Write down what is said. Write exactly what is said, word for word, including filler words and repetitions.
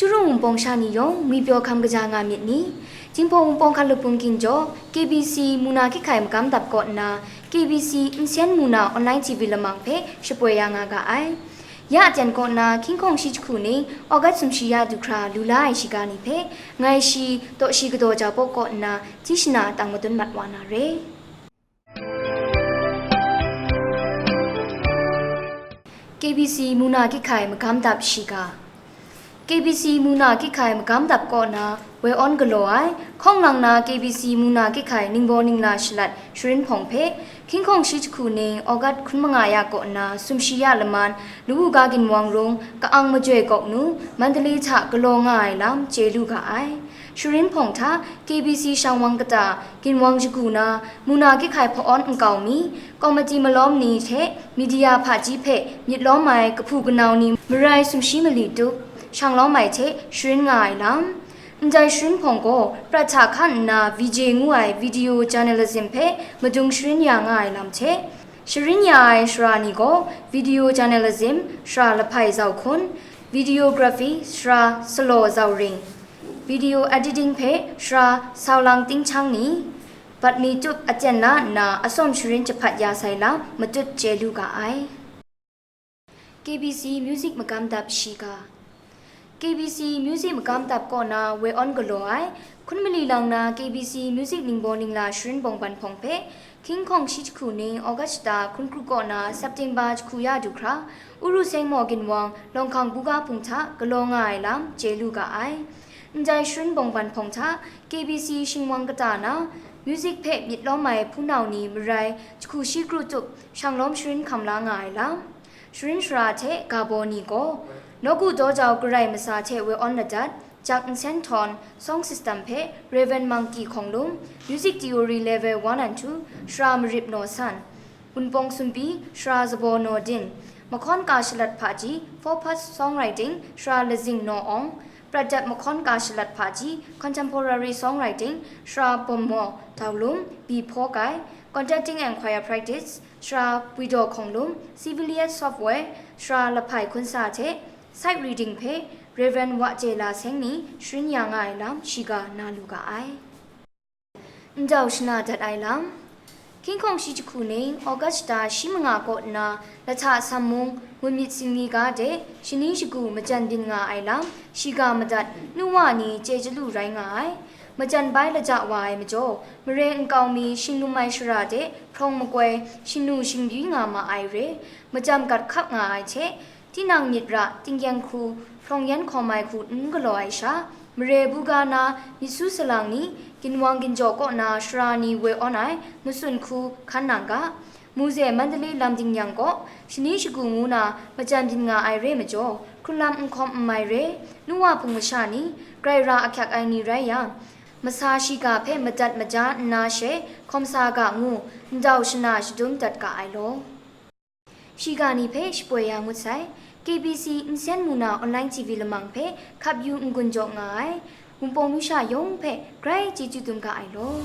Shirung wunpawng sha ni yawng ngwi pyaw hkam kaja nga myit ni? Jinghpaw wunpawng hkalup bungkyin jaw, K B C Muna Kihkai Magam Dap kaw nna, K B C Nsen Muna Online T V lamang hpe shapoi ya nga ga ai. Ya aten kaw nna, Hkying Hkawng Shi Jahku ning August sumshi ya du hkra lu la ai shiga ni hpe, ngai shi, Taw Shi Kadaw Jau Paw kaw nna, Tishna Tang Madun mat wa na re. K B C Muna Kihkai Magam Dap Shiga. K B C Muna Kihkai Magam Dap kaw na woi awn galaw ai, hkawng lang na K B C Muna Kihkai ningbaw ningla shalat Sharin Hpawng hpe, Hkying Hkawng Shi Jahku ning August hkun manga ya kaw na sumshi ya laman, Lawu ga ginwang rung, ka-ang majoi kawk nu, Mandalay hta galaw nga ai lam chye lu ga ai. Sharin Hpawng hta K B C shang wang kata, ginwang shagu na, Muna Kihkai hpa awn nkau mi, kawmati malawm ni hte media hpaji hpe myit lawm ai kahpu kanau ni marai sumshi mali tup, shang lawm ai hte sharin nga ai lam. Ndai Sharin Hpawng gaw prat hta hkan nna V J ngu ai video journalism hpe madung sharin ya nga ai lam hte, sharin ya ai shara ni gaw video journalism, shara lahpai zau hkun, videography, shara salaw zau ring, video editing hpe shara saulang tingchang ni, bat mi tup aten la nna atsawm sharin jahpat ya sai lam matut chye lu ga ai. K B C Music Magam Dap Shiga. K B C Music Magam Dap kaw na woi awn galaw ai, hkun mali lang na K B C Music ningbaw ningla Sharin Bawngban Hpawng hpe, Hkying Hkawng Shi Jahku ning August shata hkun kru kaw na September jahku ya du hkra, Uru Seng Maw ginwang Lawng Hkang Buga Hpung hta galaw nga ai lam chye lu ga ai. Ndai Sharin Bawngban Hpawng hta K B C shingwang kata na, music hpe myit lawm ai hpunau ni marai jahku shi kru tup, shang lawm sharin hkam la nga ai lam. Sharin shara hte ga baw ni gaw, nawku daw jau garai masa hte woi awn ladat, jak nsen htawn, song system hpe Rev. Monkey Hkawng Lum, Music Theory Level one and two, Shara Marip Naw San, Wunpawng Sumpi, Shara Zabaw Naw Din, Mahkawn Ka Shalat Hpaji, Four Parts Songwriting, Shara Lazing Naw Awng, Prat Dap Mahkawn Ka Shalat Hpaji, Contemporary Songwriting, Shara Bawm Maw Dau Lum, Bi Hpaw Kai, Conducting and Choir Practice, Shara Pwidaw Hkawng Lum, Civilian Software, Shara Lahpai Hkun Sa hte, Sight Reading hpe Rev. Wa Jela Seng ni sharin ya nga ai lam shiga na lu ga ai. Ndau shana dat ai lam. Hkying Hkawng Shi Jahku ning August shata shi manga kaw nna, Lahta Sam Mung, Ngun Myit Singli ga de, shani shagu majan byin nga ai lam, shiga madat, nu wa ni chye chyalu rai nga ai. Majan bai laja wa ai majaw, mare nkau mi shinglum ai shara de hprawng makoi, shingnu shingbyi nga ma ai re, majam gat hkap nga ai hte, tinang myit ra, tinggyeng hku, hprawng yan hkawm ai hku n galaw ai sha, mare buga na, myit su salang ni, ginwang ginjaw kaw na shara ni woi awn ai, matsun hku hkan nang ga. Muze Mandalay lam ding yang kaw, shani shagu ngu na majan byin nga ai re majaw, hkrun lam n hkawm n mai re, nu wa hpung masha ni, grai ra ahkyak ai ni rai yang, masa shiga hpe madat maja nna she, hkawm sa ga ngu, ndau shana shadum dat ga ai law. Shiga ni hpe shapoi ya ngut sai, K B C Nsen Muna Online T V lamang hpe hkap yu n-gun jaw nga ai, Wunpawng nu sha yawng hpe grai chyeju dum ga ai law.